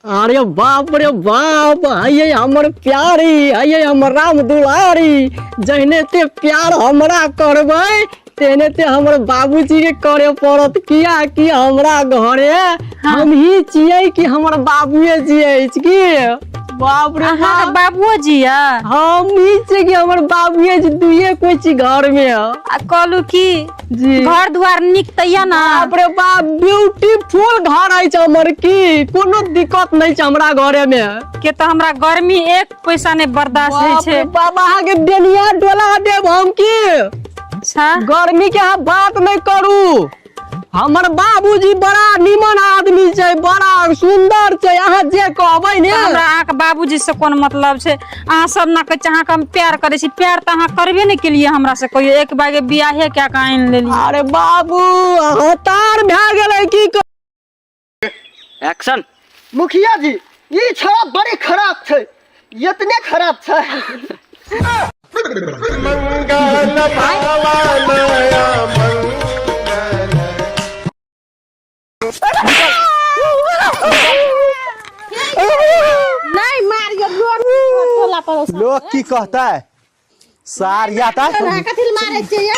अरे बाप रे बाप, हइये हमर प्यारी, हइये हमर राम दुलारी। जहने ते प्यार हमरा करबै तेहने ते हमर बाबूजी के करे पड़त, किया कि हमरा घरे हम ही छियै कि हमर बाबूए जियै की। बाप रे अहाँके बाप, बाबुओ जी यऽ? हम ही छियै कि हमर बाबूए जी, दुइये कोइ छी घर में। आ कहलू की जी। घर दुआर नीक तऽ यऽ ने? बाप रे बाप, ब्यूटीफुल घर अछि हमर, की कोनो दिक्कत नहि छै हमरा घरे में। के तऽ हमरा गर्मी एक पैसा नहि बर्दाश्त होइ बाप रे छै। बाप, अहाँके देनिया डोला देब हम की। अच्छा। गर्मी के अहाँ बात नहि करू, हमर बाबूजी बड़ा निमन आदमी छै, बड़ा सुंदर छै, अहाँ जे कहबै ने। हमरा अहाँके बाबूजी से कोन मतलब छै? अहाँ सब ना कहै छी अहाँके हम प्यार करै छी, प्यार तऽ अहाँ करबे नहि केलियै हमरा से कहियो, एक बागे बियाहे कए कऽ आनि लेलियै। अरे बाबू, हतार भए गेलै की। एक्शन। मुखिया जी, ई छोड़ा बड़ी खराब छै, इतने खराब छै। नहीं मारियो, लोग टोला पड़ोस लोग की कहता है सार जाता है। कथी लए मारै छियै ये?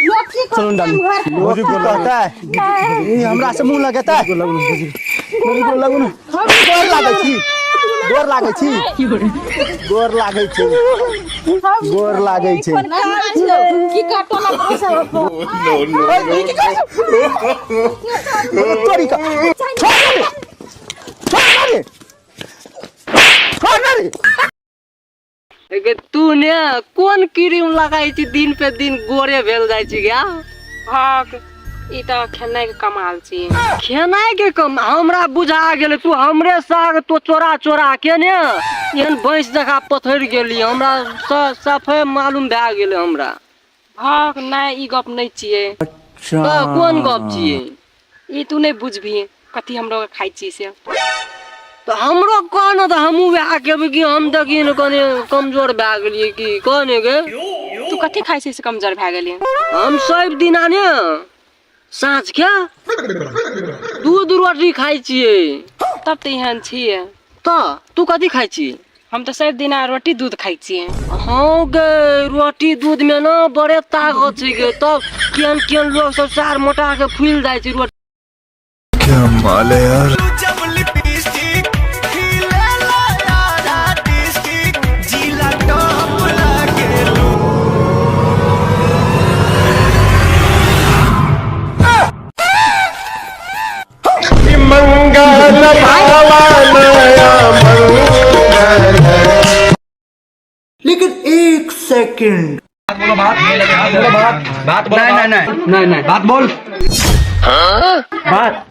लोग की कहतै हम घर लोग की कहता है, ई हमरा से मुंह लगेता है। लगू ना, गोर लागै छी, गोर लागै छी, गोर लागै छी, गोर लागै छी। की कह टोला पड़ोस। तोरी का छोड़ दे, छोड़ दे, छोड़ दे। गे तू ने कोन क्रीम लगाई छी, दिन पे दिन गोरे भेल जाइ छी गया? हक, ई तऽ खेनाइ के कमाल छी। खेनाइ के कम हमरा बुझा गेलै, तू हमरे साग तो चोरा चोरा के ने एहन भैंस जकाँ पथरि गेली, हमरा सफे मालूम भए गेलै हमरा। हक, नहि, ई गप नहि छियै। तऽ कोन गप छियै? ई तू नहि बुझबही कथी हम लोग खाइ छी से। तऽ हमरो कह ने, तऽ हमहूँ वएह खेबै कि हम देखी ने कनि कमजोर भए गेलियै की कह ने गे। तू कथी खाइ छी से कमजोर भए गेलियै? हम सब दिना ने साँझ के दूध रोटी खाइ छियै। तब तऽ एहन छियै। तऽ तू कथी खाइ छी? हम तऽ सब दिना रोटी दूध खाइ छियै। हँ गे, रोटी दूध में ने बड़े ताकत छै गे, तब केहन केहन लोग सब सार मोटा के फूलि जाइ छै रोटी। क्या माल है यार। लेकिन एक सेकंड बात नहीं नहीं नहीं नहीं, बात बोल बात।